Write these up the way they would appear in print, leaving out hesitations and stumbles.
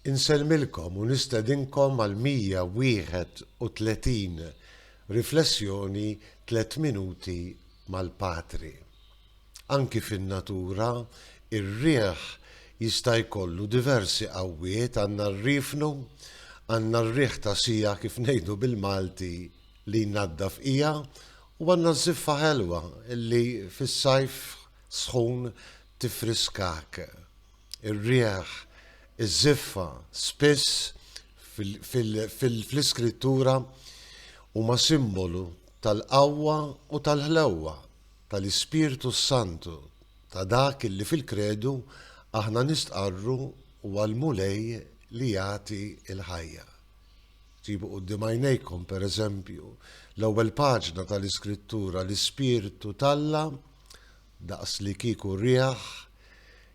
Insellmilkom u nistedinkom għal 131 riflessjoni Tlett Minuti mal-Patri. Anki fin-natura, ir-riħ jista' jkollu diversi qawwiet, għandna r-riefnu, għandna r-riħ ta' siegħa kif ngħidu bil-Malti li jnaddaf qiegħa u għandna ż-żiffa ħelwa li fis-sajf sħun tiffriskak. Ir-riħ, iż-żiffa spiss fl-Iskrittura huma simbolu tal-qawwa u tal-ħlewwa tal-Ispirtu s-Santu, ta' dak illi fil-Kredu aħna nistqarru huwa l-Mulej li jagħti l-ħajja. Ġibu quddiem għajnejkom, per eżempju, l-ewwel paġna tal-Iskrittura, l-Ispirtu t'Alla daqs li kieku riħ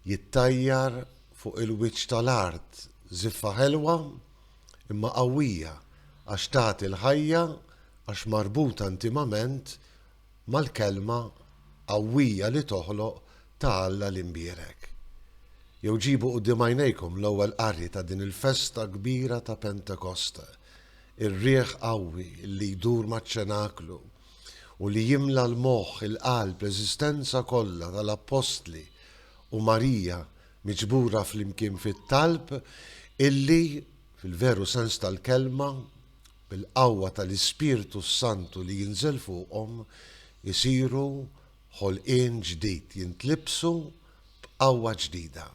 jittajjar fuq il-wiċċ tal-art, żiffa ħelwa imma qawwija għax tagħti l-ħajja għax marbuta intimament mal-Kelma qawwija li toħloq ta' Alla l-Imbierek. Jew ġibu quddiem għajnejkom l-ewwel qari ta' din il-festa kbira ta' Pentekoste, ir-riħ qawwi li jdur maċ-ċenaklu u li jimla l-moħħ, il-qalb, l-eżistenza kollha tal-appostli u Marija miġbura flimkien fit-talb illi, fil-veru sens tal-kelma, bil-qawwa tal-Ispirtu s-Santu li jinżel fuqhom, isiru ħolqien ġdid, jintlibsu b'qawwa ġdida.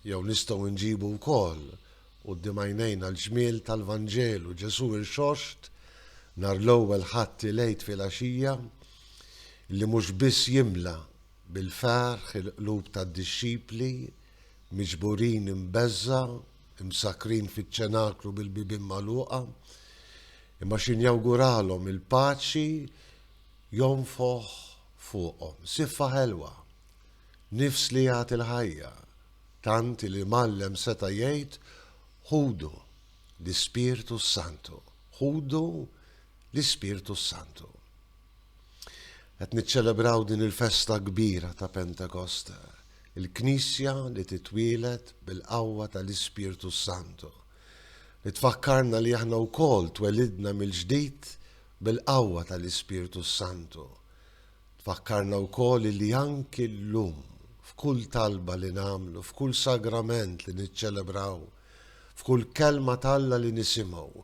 Jew nistgħu nġibu wkoll quddiem għajnejna l-ġmiel tal-Vanġelu, Ġesù Irxoxt nhar l-ewwel Ħadd il-Għid filgħaxija, li mhux biss jimla bil-ferħ il-qlub tad-dixxipli miġburin imbeżża' imsakkrin fiċ-ċenaklu bil-bibien magħluqa, imma x'ħin jawguralhom il-paċi jonfoħ fuqhom. Siffa ħelwa, nifs li jagħti l-ħajja, tant li l-Imgħallem seta' jgħid, Ħudu l-Ispirtu s-Santu, ħudu l-Ispirtu s-Santu. Qed niċċelebraw din il-festa kbira ta' Pentekoste, il-Knisja li titwieled bil-qawwa tal-Ispirtu s-Santu, li tfakkarna li aħna wkoll twelidna mill-ġdid bil-qawwa tal-Ispirtu s-Santu. Tfakkarna wkoll li anki llum, f'kull talba li nagħmlu, f'kull sagrament li niċċelebraw, F'kull kelma t'Alla li nisimgħu,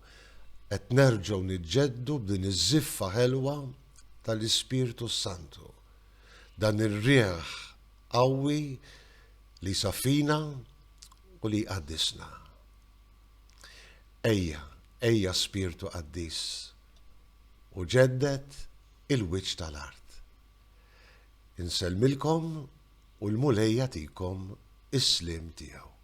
qed nerġgħu niġġeddu b'din iż-żiffa ħelwa tal-Ispirtu s-Santu. Dan ir-riħ qawwi li jsaffina u li jqaddisna. Ejja, ejja Spirtu Qaddis, u ġedded il-wiċċ tal-art. Insellmilkom u l-Mulej jagħtikom is-sliem tiegħu.